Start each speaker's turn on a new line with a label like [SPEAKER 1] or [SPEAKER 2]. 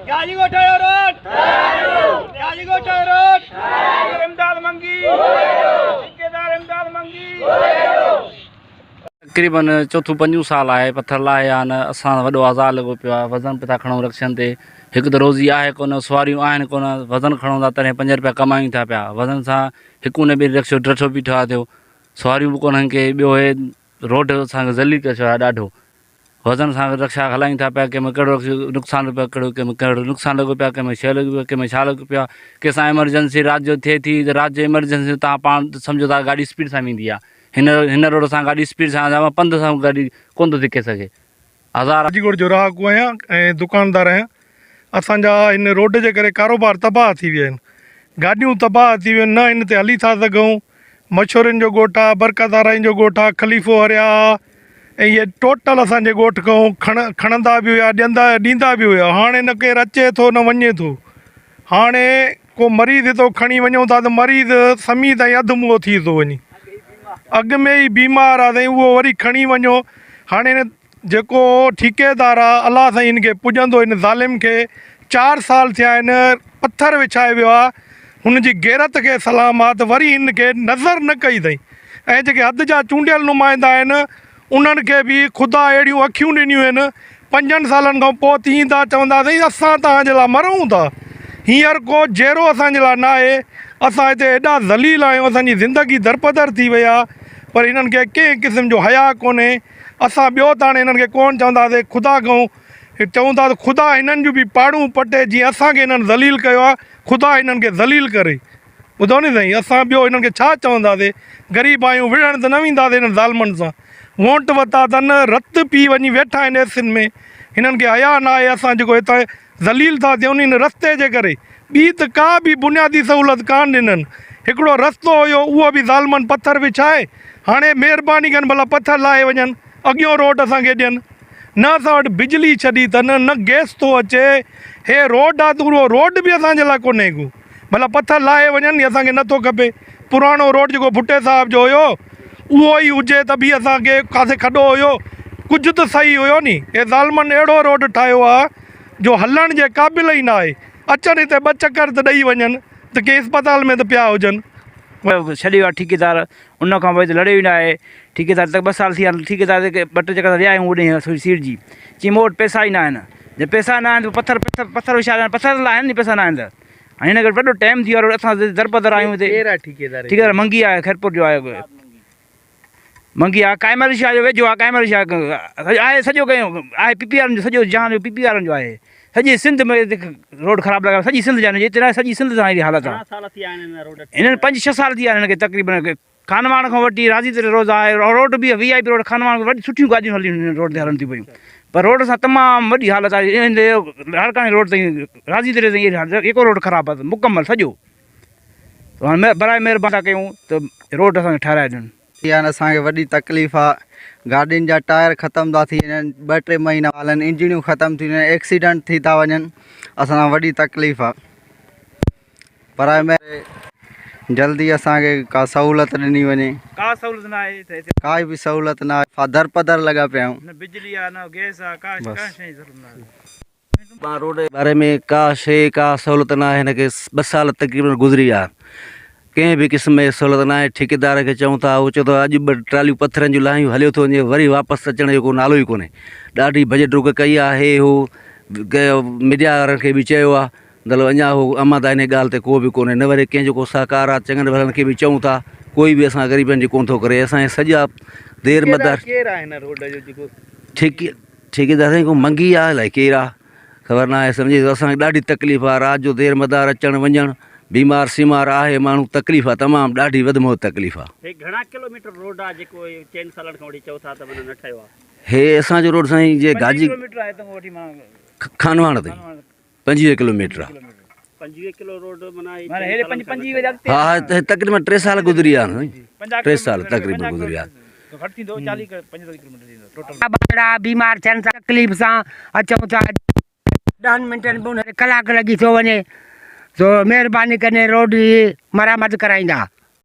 [SPEAKER 1] گاجي ڳوٺ جو روڊ ٺهرايو گاجي ڳوٺ جو روڊ ٺهرايو
[SPEAKER 2] امداد منگي ٺيڪيدار امداد منگي
[SPEAKER 3] تقريبن چوٿون پنجون سال آهي پٿر لاهي آهن اسان وڏو آزار لڳو پيو آهي وزن پيا ٿا کڻون رڪشن تي هڪ ته روزي آهي ڪونه سواريون آهن ڪونه وزن کڻون ٿا تڏهن پنج روپيا ڪمايون ٿا پيا وزن سان هڪ نه ٻئي رڪشو ڊٺو بيٺو آهي ٿيو سواريون به ڪونهن ڪي ٻيو هي روڊ اسان کي ذليل ڪري ڇڏيو آهي ڏاڍو وزن سان رڪشا هلايون ٿا پيا ڪنهن ۾ ڪهڙو نقصان پيو ڪهڙو ڪنهن ۾ ڪهڙو نقصان لڳو پيو آهي ڪنهن ۾ شيء لڳي پئي ڪنهن ۾ ڇا لڳو پيو آهي ڪنهن سان ايمرجنسي رات جو ٿئي ٿي ته رات جو ايمرجنسي تان پاڻ سمجهو ٿا گاڏي اسپيڊ سان ويندي آهي هن هن روڊ سان گاڏي اسپيڊ سان پنڌ سان گاڏي ڪونه ٿو ڌڪي سگهي هزار
[SPEAKER 4] حاجي ڳوٺ جو رهاڪو آهيان ۽ دڪاندار آهيان اسان جا هن روڊ جي ڪري ڪاروبار تباهه ٿي ويا آهن گاڏيون تباهه ٿي ويون آهن نه هن تي هلي ٿا سگهون مشورين جو ڳوٺ آ برڪت آرائين جو ڳوٺ آ خليفو هريا آ ۽ اهي ٽوٽل اسان جي ڳوٺ کان کڻ کڻندا به هيا ڏيندا ڏيندا به هيا هاڻي نه ڪير اچي ٿو نه وڃي ٿو هاڻي ڪو مريض هتو کڻي وڃون ٿا ته مريض سمي تائين اڌ موئو ٿي ٿو وڃي اڳ ۾ ئي بيمار آ سائين اهو وري کڻي وڃو هاڻي جيڪو ٺيڪيدار آ الله سائين هن کي پڄندو هن ظالم کي چار سال ٿيا آهن پٿر وڇائي ويو آ هن جي غيرت کي سلام آ ته وري هن کي نظر نه ڪئي اٿئي ۽ جيڪي حد جا چونڊيل نمائندا آهن انهن کي به خدا اهڙيون اکيون ڏنيون آهن پنجن سالن کان پوء ٿي ايندا چوندا سائين اسان توهان جي لاء مرون ٿا هينئر ڪو جيئرو اسان جي لاء نه آهي اسان هتي ايڏا ذليل آهيون اسان جي زندگي درپدر ٿي وئي آ پر هنن کي ڪنهن قسم جو حياء ڪونهي اسان ٻيو ته هاڻي هنن کي ڪونه چونداسين، خدا کان چئون ٿا ته خدا هنن جون به پاڙون پٽي، جيئن اسان کي هنن ذليل ڪيو آهي، خدا هنن کي ذليل ڪري. ٻڌو ني سائين، اسان ٻيو هنن کي ڇا چونداسين، غريب آهيون، وڙهڻ ته نه وينداسين هنن ظالمن سان. وونٽ وتا اٿن، رت پي وڃي ويٺا آهن ايسين ۾، هنن کي حياء نه آهي، اسان جيڪو هتان ذليل ٿا ٿيون ان رستي جي ڪري، ٻي ته ڪا به بنيادي سهولت ڪانه ڏنن، هڪڙو رستو هيو اهو به ظالمن پٿر وڇائي، هاڻي مهرباني ڪن ڀلا پٿر لاهي وڃن، اڳيون روڊ اسان کي ڏين، نه اسان وٽ بجلي ڇڏي اٿن، نه گئس ٿو اچي، هي روڊ آ ته اهو روڊ به اسان جي لاء ڪونهي ڪو، ڀلا پٿر لاهي وڃن هي اسان کي نه ٿو کپي، پراڻو روڊ جيڪو ڀٽي صاحب جو هيو اهو ئي هجي ته به اسان کي ڪاٿي کڏو هيو ڪجهه ته صحيح هيو ني، هي ظالمن اهڙو روڊ ٺاهيو آ جو هلڻ جي قابل ئي نه آهي. اچن هتي ٻه چڪر ته ڏئي وڃن ته ڪنهن اسپتال ۾ ته پيا هجن.
[SPEAKER 5] ڇڏي ويو آهي ٺيڪيدار ان کان پوء لڙيو ئي نه آهي ٺيڪيدار ته ٻه سال ٿي ويا آهن ٺيڪيدار جيڪي ٻه ٽي چڪر ويا آهيون اوڏي سيڙجي چي مون وٽ پئسا ئي نه آهن جي پئسا نه آهن ته پٿر پٿر پٿر وڇايا آهن پٿر لاهن ني پئسا نه آهن ته هاڻي هن کي وڏو ٽائيم ٿي ويو آهي اسان دربدر آهيون هتي ٺيڪيدار منگي آهي خيرپور جو آهي منگي آ قائم علي شاهه جو ويجهو آ قائم علي شاهه آهي سڄو ڪيو آهي پي پي وارن جو سڄو جهان جو پي پي وارن جو آهي سڄي سنڌ ۾ روڊ خراب لڳا سڄي سنڌ جا جيترا سڄي سنڌ سان اهڙي حالت آ هنن پنج ڇهه سال ٿي ويا هنن کي تقريبن خانواهڻ کان وٺي راضي تري روز آهي روڊ به وي آء پي روڊ خانواهڻ کان وڏي سٺيون گاڏيون هلي هن روڊ تي هلن ٿيون پيون پر روڊ سان تمام وڏي حالت آهي لاڙڪاڻي روڊ تائين راضي تري تائين اهڙي حالت ايڪو روڊ خراب آهي مڪمل سڄو هاڻي برائي مهرباني ٿا ڪيون ته روڊ اسان کي ٺهرائي ڏين.
[SPEAKER 6] ٿي آهن اسان کي وڏي تڪليف آ گاڏين جا ٽائر ختم ٿا ٿي وڃن ٻه ٽي مهينا هلن انجڻيون ختم ٿي وڃن ايڪسيڊنٽ ٿي ٿا وڃن اسان سان وڏي تڪليف آ برائي مهرباني جلدي اسان کي ڪا سهولت ڏني وڃي
[SPEAKER 5] ڪا سهولت نه آهي ته هتي
[SPEAKER 6] ڪائي به سهولت نه آهي درپدر لڳا پيا آهيون
[SPEAKER 5] نه بجلي آ نه گئس آ ڪا ڪا شيء جي ضرورت نه آهي.
[SPEAKER 7] مان روڊ جي باري ۾ ڪا شيء ڪا سهولت ناهي هن کي ٻه سال تقريبن گذري ويا ڪنهن به قسم جي سهولت ناهي ٺيڪيدار کي چئون ٿا هو چئي ٿو اڄ ٻه ٽراليون پٿرن جون لاهيون هليو ٿو وڃي وري واپس اچڻ جو ڪو نالو ئي ڪونهي ڏاڍي ڀڄ ڊڪ ڪئي آهي هي هو ميڊيا وارن کي به چيو آهي مطلب اڃا هو امانت انهي ڳالهه تي ڪو به ڪونهي نه وري ڪنهن جو ڪو سهڪار آهي چڱن ڀلن کي به چئون ٿا ڪوئي به اسان غريبن جي ڪونه ٿو ڪري اسان جي سڄا دير مدار ٺيڪي ٺيڪيدار سائين ڪو منگي آ الائي ڪير آ خبر ناهي سمجهي ٿو اسان کي ڏاڍي تڪليف آ رات جو دير مدار اچڻ وڃڻ بيمار سيمار آهي ماڻهو تڪليف آ تمام ڏاڍي وڌ ۾ وڌ تڪليف آ.
[SPEAKER 8] هي گهڻا ڪلوميٽر روڊ آ جيڪو اهي چئن سالن کان وٺي چئو ٿا ته معنيٰ نه ٺهيو آ.
[SPEAKER 7] هي اسان جو روڊ سائين جي گاجي خانواهڻ تائين 25 ڪلوميٽر آ.
[SPEAKER 8] 25 ڪلو روڊ معنيٰ هي
[SPEAKER 5] چئن سالن کان نه
[SPEAKER 7] ها ها تقريبن 3 سال گذري ويا آهن سائين 3 سال تقريبن گذري ويا.
[SPEAKER 9] ٻارڙا بيمار ٿين ٿا تڪليف سان اچون ٿا ڏهن منٽن ۾ ڪلاڪ لڳي ٿو وڃي سو مهرباني ڪري روڊ جي مرمت ڪرائيندا.